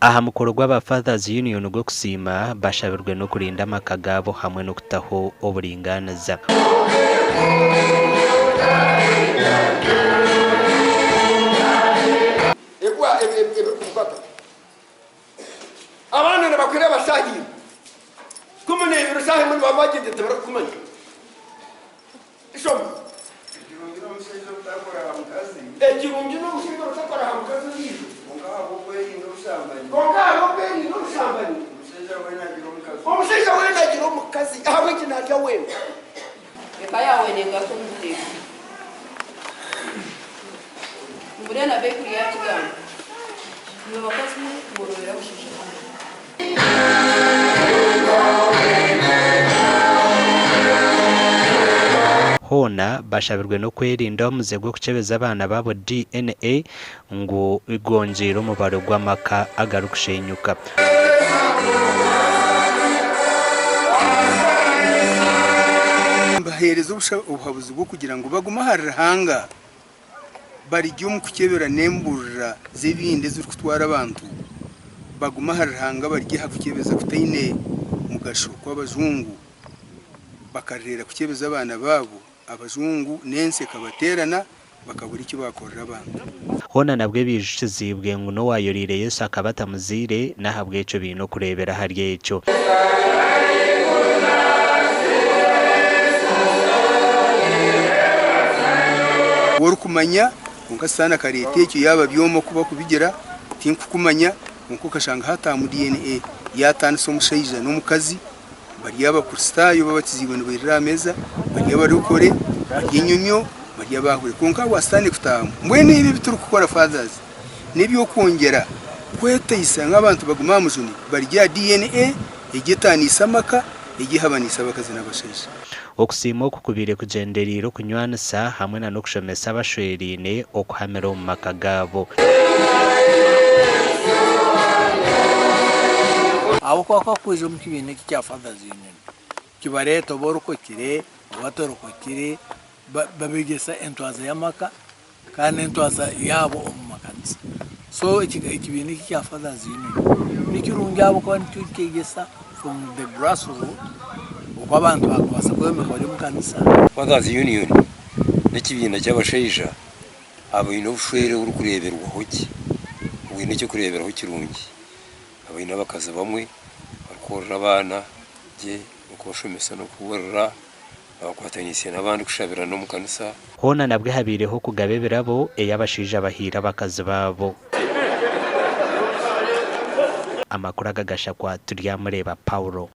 Aha mukoro gw'aba Fathers Union gw'okusiima, bashabirwe n'okurinda amaka gaabo hamwe n'okutaho oburingaaniza. Ebwa ebirikukwata abaana nibakureba shaaha imwe, 12 shaaha emwe nibaba bagyendire tibarikumanya. Shoma. Ekirungi n'omushaija obutakora aha mukazi. Ekirungi n'omushaija obutakora aha mukazi ondiijo. Kwonka ahabw'okwerinda obushambani. Kwonka ahabw'okwerinda obushambani. Omushaija weena agira omukazi. Omushaija weena agira omukazi. Ahabw'enki naarya weena? Eka yaawe neegaruka omu buteeka. Mbwenu na Baibuli yaakigamba, Imwe bakazi mwe, mworobere abashaija baanyu. Hoona bashabirwe n'okwerinda omuze gw'okukyebeza abaana baabo DNA ngu gwongyeire omubaro gw'amaka agarikushenyuka. Mbaheereza obuhabuzi bw'okugira ngu bagume ahari Ruhanga barigye omu kukyebera n'emburira z'ebindi ezirikutwara abantu, bagume ahari Ruhanga barigye aha kukyebeza kutaine mugasho kw'abajungu, bakarreera kukyebeza abaana baabo, abajungu n'ensi ekabateerana bakabura eki baakorera abantu. Hoona nabwo ebiijukiziibwe ngu n'owaayoreire Yesu akaba atamuzaire, n'ahabw'ekyo baine okureebera ahari ekyo. Orikumanya, kwonka Sitaane akareeta ekyo yaaba byoma oku bakubigira, tinkukumanya, kwonka okashanga hataamu DNA yaataanisa omushaija n'omukazi, bari Abakristaayo babatiziibwe nibairira aha meeza, bari abarokore, bari enyomyo, bari abaahwire, kwonka ahabwa Sitaane kutaahamu. Mbwenu ebi ebi turikukora fathers, n'eby'okwongyera kweteisa ngu abantu bagume aha mujuni barye aha DNA egi etaaniise amaka, egi ehabaniise abakazi n'abashaija. Okusiima oku kubaire kugyendereire okunywanisa hamwe na n'okushomesa abashweraine okuhamira omu maka gaabo. Ahabw'okuba ku bakwija omu kibiina eki kya Fathers Union, kibareeta oba orokokire oba torokokire, babegyesa entwaza y'amaka kandi n'entwaza yaabo omu makanisa. So ekibiina eki kya Fathers Union ni kirungi ahabw'okuba nikyo nikyegyesa from the grass root oku abantu baakubaasa kweyombeka bari omu kanisa. Fathers Union n'ekibiina ky'abashaija abaine obushwere oburikureeberwaho gye, obwine eky'okureeberaho kirungi, abaine abakazi bamwe, barikworora abaana gye, n'okubashomesa n'okubuurira. Abakwataniise n'abandi kushabirana omu kanisa. Hoona nabwe habaireho okugaba ebirabo ei abashaija bahaire abakazi baabo. Amakuru aga gashakwa Turyamureeba Paulo.